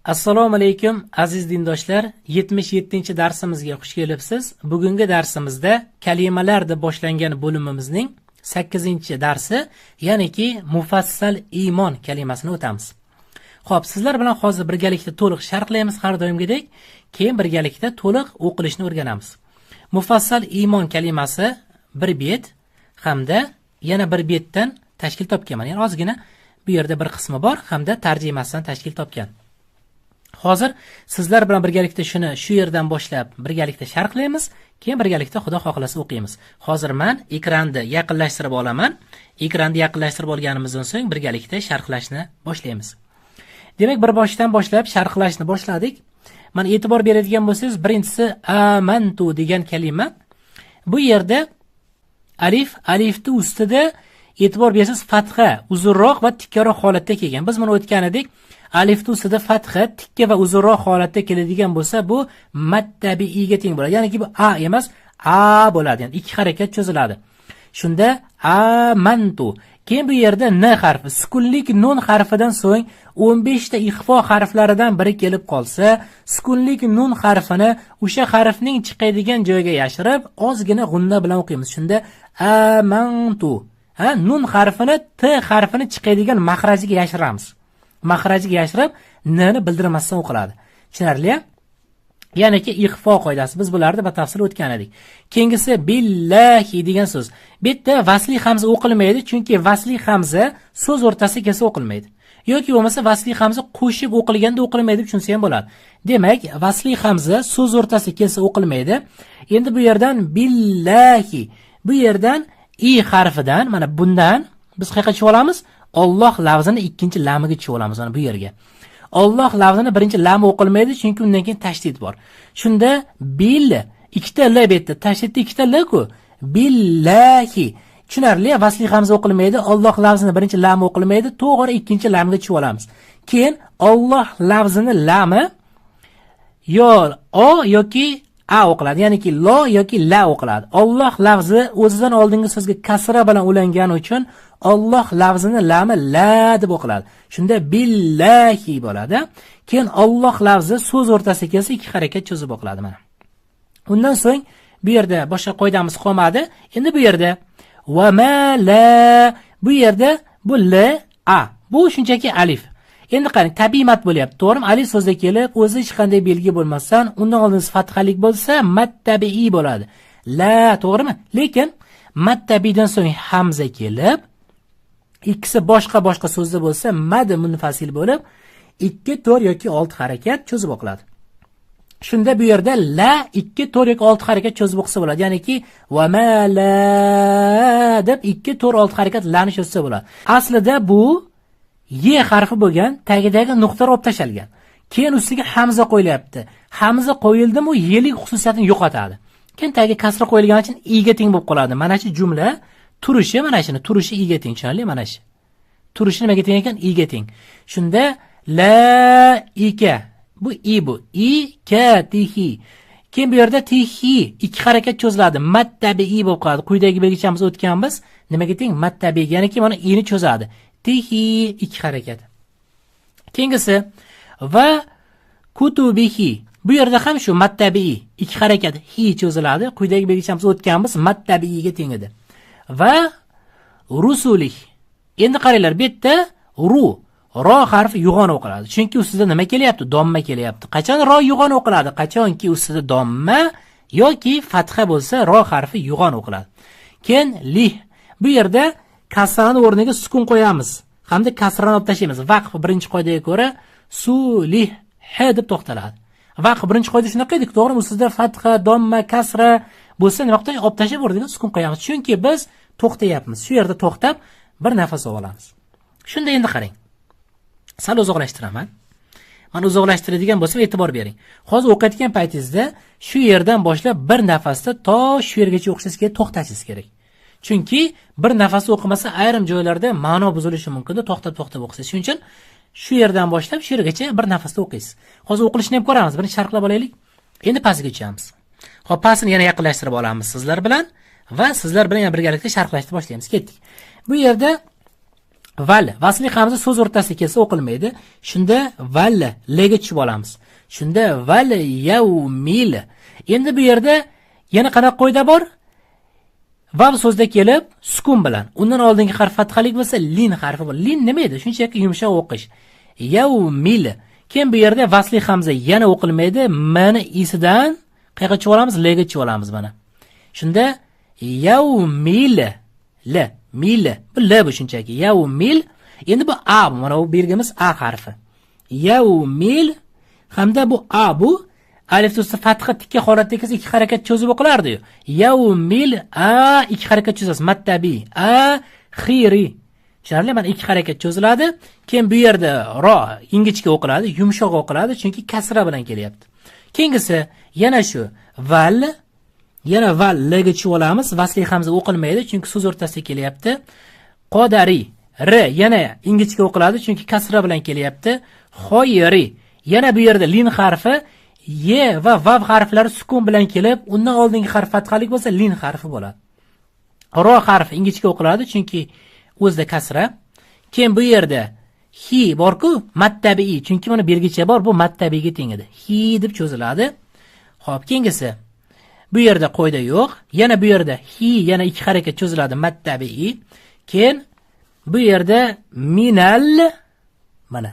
Assalomu alaykum, aziz dindoshlar. 77-darsimizga xush kelibsiz. Bugungi darsimizda kalimalar deb boshlangan bo'limimizning 8-darsi, ya'niki mufassal iymon kalimasini o'tamiz. Xo'p, sizlar bilan hozir birgalikda to'liq sharhlaymiz har doimgidek, keyin birgalikda to'liq o'qilishni o'rganamiz. Mufassal iymon kalimasi bir bet hamda yana bir betdan tashkil topgan. Ya'ni ozgina bu yerda bir qismi bor hamda tarjimasidan tashkil topgan. Hozir sizlar bilan birgalikda shuni shu yerdan boshlab birgalikda sharhlaymiz, keyin birgalikda Xudo xohlasa o'qiymiz. Hozir men ekranni yaqinlashtirib olaman. Ekranni yaqinlashtirib olganimizdan so'ng birgalikda sharhlashni boshlaymiz. Demak, bir boshdan boshlab sharhlashni boshladik. Mana e'tibor beradigan bo'lsangiz, birinchisi amantu degan kalima. Bu yerda alif, alifni ustida e'tibor bersangiz fatha, uzunroq va tikkaroq holatda kelgan. Biz buni o'tgan edik. Alifni ustida fatha, tikka va uzunroq holatda keladigan bo'lsa, bu mad tabiiyga teng bo'ladi. Ya'niki bu a emas, a bo'ladi. Ya'ni ikki harakat cho'ziladi. Shunda amantu. Keyin bu yerda n harfi, sukunlik nun harfidan so'ng 15 ta ixfo harflaridan biri kelib qolsa, sukunlik nun harfini o'sha harfning chiqadigan joyga yashirib, ozgina g'unna bilan o'qiymiz. Shunda amantu. Ha, nun harfini t harfini chiqadigan maxrajiga yashiramiz. Maxrajiga yashirib, n ni bildirmasdan o'qiladi. Tushunarli? Ya'niki ixfo qoidasi. Biz bularni batafsil o'tgan edik. Keyingisi billahi degan so'z. Bu yerda vasli hamza o'qilmaydi, chunki vasli hamza so'z o'rtasiga kelsa o'qilmaydi. Yoki bo'lmasa vasli hamza qo'shib o'qilganda o'qilmaydi deb tushunsa ham bo'ladi. Demak, vasli hamza so'z o'rtasiga kelsa o'qilmaydi. Endi bu yerdan billahi, bu yerdan i harfidan, mana bundan biz qayerga tushib olamiz? Alloh lafzini ikkinchi lamiga tushib olamiz, mana bu yerga. Alloh lafzini birinchi lami o'qilmaydi, chunki undan keyin tashdid bor. Shunda bil ikkita l bu yerda, tashdidda ikkita l-ku. Billahi. Tushunarli, vasli hamza o'qilmaydi, Alloh lafzini birinchi lami o'qilmaydi, to'g'ri ikkinchi lamga tushib olamiz. Keyin Alloh lafzini lami yo o yoki a o'qiladi, ya'niki lo yoki la o'qiladi. Alloh lafzi o'zidan oldingi so'zga kasra bilan ulangani uchun Alloh lafzini lami la deb o'qiladi. Shunda billahi bo'ladi. Keyin Alloh lafzi so'z o'rtasiga kelsa ikki harakat cho'zib o'qiladi mana. Undan so'ng bu yerda boshqa qoidamiz qolmadi. Endi bu yerda va ma la, bu yerda bu l a, bu shunchaki alif. Endi qarang, tabiiy mad bo'lyapti, to'g'rimi? Alif so'zda kelib, o'zi hech qanday belgi bo'lmasdan, undan oldin fathalik bo'lsa, mad tabiiy bo'ladi. La, to'g'rimi? Lekin mad tabiiydan so'ng hamza kelib, ikkisi boshqa-boshqa so'zda bo'lsa, mad munfasil bo'lib, 2, 4 yoki 6 harakat cho'zib o'qiladi. Shunda bu yerda la 2, 4 yoki 6 harakat cho'zib o'qisa bo'ladi. Ya'niki va ma la deb 2, 4, 6 harakat lani cho'zsa bo'ladi. Aslida bu y harfi bo'lgan, tagidagi nuqtalar olib tashlangan. Keyin ustiga hamza qo'yilyapti. Hamza qo'yildimi, u yelik xususiyatini yo'qotadi. Keyin tagiga kasra qo'yilgani uchun i ga teng bo'lib qoladi. Mana shu jumla turishi, mana shuni turishi i ga teng, tushunarli mana shu. Turishi nimaga teng ekan? I ga teng. Shunda la ika, bu i bu. I ka tihi. Keyin bu yerda tihi ikki harakat cho'ziladi. Mad tabiiy bo'lib qoladi. Quyidagi belgichamiz o'tganmiz. Nimaga teng? Mad tabiiy, ya'niki mana i ni cho'zadi. Tihi ikki harakat. Keyingisi va kutubihi. Bu yerda ham shu mad tabiiy ikki harakat hi cho'ziladi. Quyidagi belgichamiz o'tganmiz, mad tabiiyga teng edi. Va rusulih. Endi qaranglar, bu yerda ru, ro harfi yo'g'on o'qiladi. Chunki ustida nima kelyapti? Domma kelyapti. Qachon ro yo'g'on o'qiladi? Qachonki ustida domma yoki fatha bo'lsa, ro harfi yo'g'on o'qiladi. Keyin lih. Bu yerda kasrani o'rniga sukun qo'yamiz hamda kasrani olib tashlaymiz. Vaqf birinchi qoidaga ko'ra sulih h deb to'xtaladi. Vaqf birinchi qoida shunaqa edik, to'g'rimi? Ustida fatha, domma, kasra bo'lsa, nima qilib olib tashlab o'rniga sukun qo'yamiz. Chunki biz to'xtayapmiz. Shu yerda to'xtab bir nafas olamiz. Shunda endi qarang. Sal uzoqlashtiraman. Mana uzoqlashtiradigan bo'lsam e'tibor bering. Hozir o'qiyotgan paytingizda shu yerdan boshlab bir nafasda to shu yergacha o'qishingiz kerak, to'xtashingiz kerak. Chunki bir nafasda o'qimasa ayrim joylarda ma'no buzilishi mumkin-da, to'xtab-to'xtab o'qisangiz. Shuning uchun shu yerdan boshlab shu yergacha bir nafasda o'qiysiz. Hozir o'qilishini ham ko'ramiz. Birinchi sharhlab olaylik. Endi pastiga tushamiz. Xo'p, pastini yana yaqinlashtirib olamiz sizlar bilan va sizlar bilan yana birgalikda sharhlashni boshlaymiz. Ketdik. Bu yerda Val vasli hamza so'z o'rtasida kelsa o'qilmaydi. Shunda val l ga tushib olamiz. Shunda val yawmil. Endi bu yerda yana qanaqa qoida bor? Vav so'zda kelib sukun bilan, undan oldingi harf fathalik bo'lsa lin harfi bor. Lin nima edi? Shunchaki yumshoq o'qish. Yawmil. Keyin bu yerda vasli hamza yana o'qilmaydi. M ni isidan qayerga tushib olamiz? L ga tushib olamiz mana. Shunda yawmil l mil. Bu l bu shunchaki. Yawmil. Endi bu a, mana bu belgimiz a harfi. Yawmil hamda bu a, bu alif ustida fatha tikka holatda kelsa ikki harakat cho'zib o'qilardi-yu. Yawmil a ikki harakat cho'zasiz. Mattabi a xiri. Tushunarli? Mana ikki harakat cho'ziladi. Keyin bu yerda ro ingichka o'qiladi, yumshoq o'qiladi, chunki kasra bilan kelyapti. Keyingisi yana shu val, yana val l ga tushib olamiz. Vasli hamza o'qilmaydi, chunki so'z o'rtasida kelyapti. Qodari r yana ingichka o'qiladi, chunki kasra bilan kelyapti. Xoyri yana bu yerda lin harfi, ye va vav harflari sukun bilan kelib, undan oldingi harf fathalik bo'lsa lin harfi bo'ladi. Ro harfi ingichka o'qiladi, chunki o'zida kasra. Keyin bu yerda hi bor-ku, mattabiy, chunki mana belgicha bor, bu mattabiyga teng edi. Hi deb cho'ziladi. Xo'p, keyingisi bu yerda qoida yo'q. Yana bu yerda hi yana ikki harakat cho'ziladi, mattabiy. Keyin bu yerda minal, mana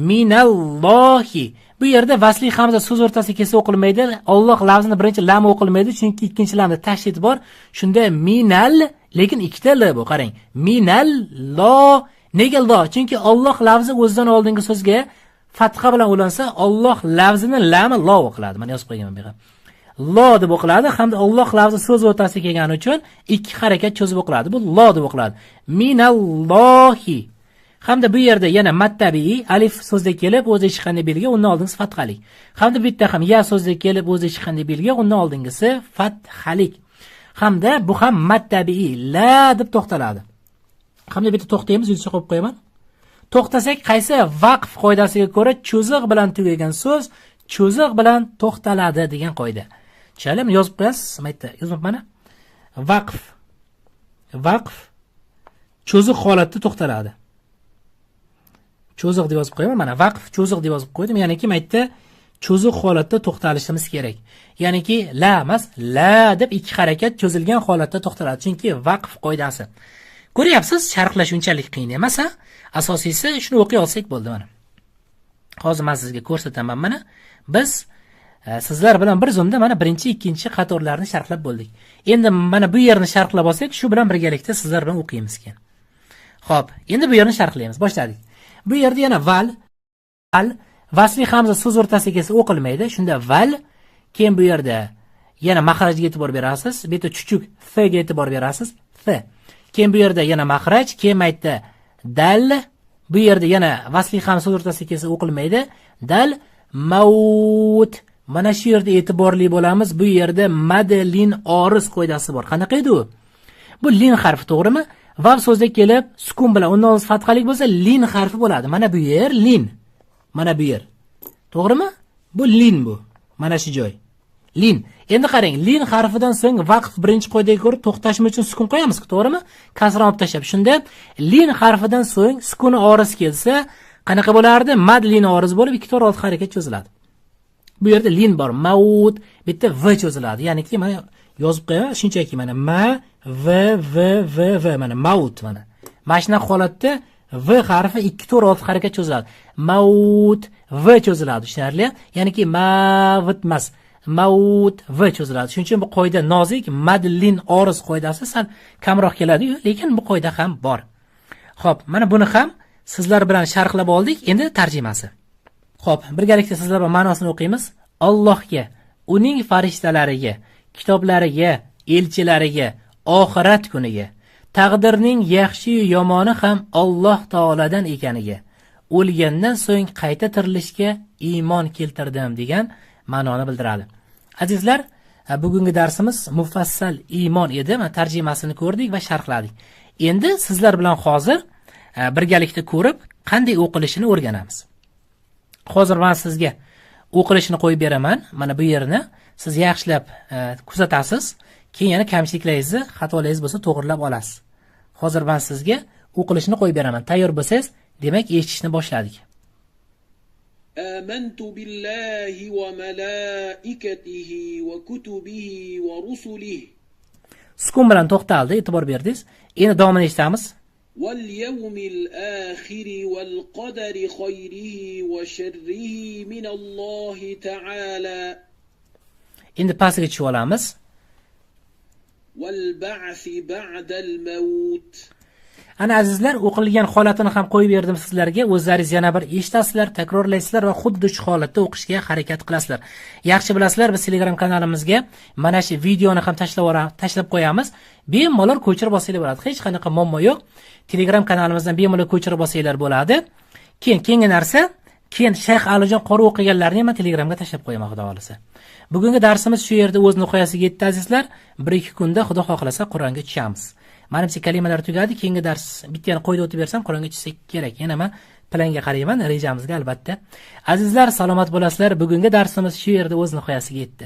minallohi. Bu yerda vasli hamza so'z o'rtasida kelsa o'qilmaydi. Alloh lafzini birinchi lam o'qilmaydi, chunki ikkinchi lamda tashdid bor. Shunda minal, lekin ikkita l bu, qarang. Minal lo. Nega lo? Chunki Alloh lafzi o'zidan oldingi so'zga fatha bilan ulansa, Alloh lafzini lami lo o'qiladi. Mana yozib qo'yganman bu yerga. Lo deb o'qiladi hamda Alloh lafzi so'z o'rtasida kelgani uchun ikki harakat cho'zib o'qiladi. Bu lo deb o'qiladi. Minallohi. Hamda bu yerda yana mattabiy alif so'zda kelib o'zi hech qanday belgi, undan oldingisi fathalik. Hamda bitta ham ya so'zda kelib o'zi hech qanday belgi, undan oldingisi fathalik. Hamda bu ham mattabiy la deb to'xtaladi. Hamda bitta to'xtaymiz, yuzcha qo'yib qo'yaman. To'xtasak qaysi vaqf qoidasiga ko'ra cho'ziq bilan tugagan so'z cho'ziq bilan to'xtaladi degan qoida. Tushunarlimi? Yozib qo'yasiz, mayda yozib mana. Vaqf. Vaqf cho'ziq holatda to'xtaladi. Cho'ziq deb yozib qo'yaman. Mana vaqf cho'ziq deb yozib qo'ydim. Ya'niki mayda cho'ziq holatda to'xtalishimiz kerak. Ya'niki la emas, la deb ikki harakat cho'zilgan holatda to'xtaladi. Chunki vaqf qoidasi. Ko'ryapsiz, sharhlash unchalik qiyin emas, ha? Asosiysi shuni o'qiy olsak bo'ldi mana. Hozir men sizga ko'rsataman mana. Biz sizlar bilan bir zumda mana birinchi, ikkinchi qatorlarni sharhlab bo'ldik. Endi mana bu yerni sharhlab olsak, shu bilan birgalikda sizlar bilan o'qiymiz keyin. Xo'p, endi bu yerni sharhlaymiz. Boshladik. Bu yerda yana val, al vasli hamza so'z o'rtasiga kelsa o'qilmaydi. Shunda val, keyin bu yerda yana maxrajga e'tibor berasiz. Bu yerda chuchuk f ga e'tibor berasiz. F. Keyin bu yerda yana maxraj, keyin mayda dal, bu yerda yana vasli hamza so'z o'rtasiga kelsa o'qilmaydi. Dal maut. Mana shu yerda e'tiborli bo'lamiz. Bu yerda madlin oriz qoidasi bor. Qanaqa edi u? Bu lin harfi, to'g'rimi? Vav so'zda kelib sukun bilan undan oldin fathalik bo'lsa lin harfi bo'ladi. Mana bu yer lin. Mana bu yer. To'g'rimi? Bu lin bu. Mana shu joy. Lin. Endi qarang, lin harfidan so'ng vaqf birinchi qoidaga ko'ra to'xtashimiz uchun sukun qo'yamiz, to'g'rimi? Kasra olib tashlab. Shunda lin harfidan so'ng sukuni oriz kelsa, qanaqa bo'lardi? Mad lin oriz bo'lib 2 4 6 harakat cho'ziladi. Bu yerda lin bor, maut, bitta v cho'ziladi. Ya'niki mana yozib qo'yaman, shunchaki mana ma v v v v mana maut mana. Mana shunaqa holatda v harfi 2 4 6 harakat cho'ziladi. Maut v cho'ziladi, tushunarli? Ya'niki mavt emas. Maut v cho'ziladi. Shuning uchun bu qoida nozik, madlin oriz qoidasi sal kamroq keladi-yu, lekin bu qoida ham bor. Xo'p, mana buni ham sizlar bilan sharhlab oldik. Endi tarjimasi. Xo'p, birgalikda sizlar bilan ma'nosini o'qiymiz. Allohga, uning farishtalariga, kitoblariga, elchilariga, oxirat kuniga, taqdirning yaxshi-yu yomoni ham Alloh taoladan ekaniga, o'lgandan so'ng qayta tirilishga iymon keltirdim degan ma'noni bildiradi. Azizlar, bugungi darsimiz mufassal iymon edi. Mana tarjimasini ko'rdik va sharhladik. Endi sizlar bilan hozir birgalikda ko'rib, qanday o'qilishini o'rganamiz. Hozir men sizga o'qilishini qo'yib beraman. Mana bu yerni siz yaxshilab kuzatasiz. Keyin yana kamchiliklaringizni, xatolaringiz bo'lsa to'g'rilab olasiz. Hozir men sizga O'qilishini qo'yib beraman. Tayyor bo'lsangiz, demak eshitishni boshladik. آمنت بالله وملائكته وكتبه ورسله. Sukun bilan to'xtaldi, e'tibor berdingiz. Endi davomini eshitamiz. واليوم الآخر والقدر خيره وشره من الله تعالى. Endi pastiga tushib olamiz. والبعث بعد الموت. Ana azizlar, o'qilgan holatini ham qo'yib berdim sizlarga. O'zlaringiz yana bir eshitasizlar, takrorlaysizlar va xuddi shu holatda o'qishga harakat qilasizlar. Yaxshi bilasizlar, biz Telegram kanalimizga mana shu videoni ham tashlab qo'yamiz. Bemalol ko'chirib olsanglar bo'ladi. Hech qanaqa muammo yo'q. Telegram kanalimizdan bemalol ko'chirib olsanglar bo'ladi. Keyin keyingi narsa, keyin Shayx Alijon qori o'qiganlarni ham Telegramga tashlab qo'yaman, Xudo xolasa. Bugungi darsimiz shu yerda o'z nihoyasiga yetdi azizlar. 1-2 kunda Xudo xohlasa Qur'onga tushamiz. Manimcha kalimalar tugadi. Keyingi dars bittani qo'yib o'tib bersam Qur'onga tushsak kerak. Yana men planga qarayman, rejamizga albatta. Azizlar, salomat bo'lasizlar. Bugungi darsimiz shu yerda o'z nihoyasiga yetdi.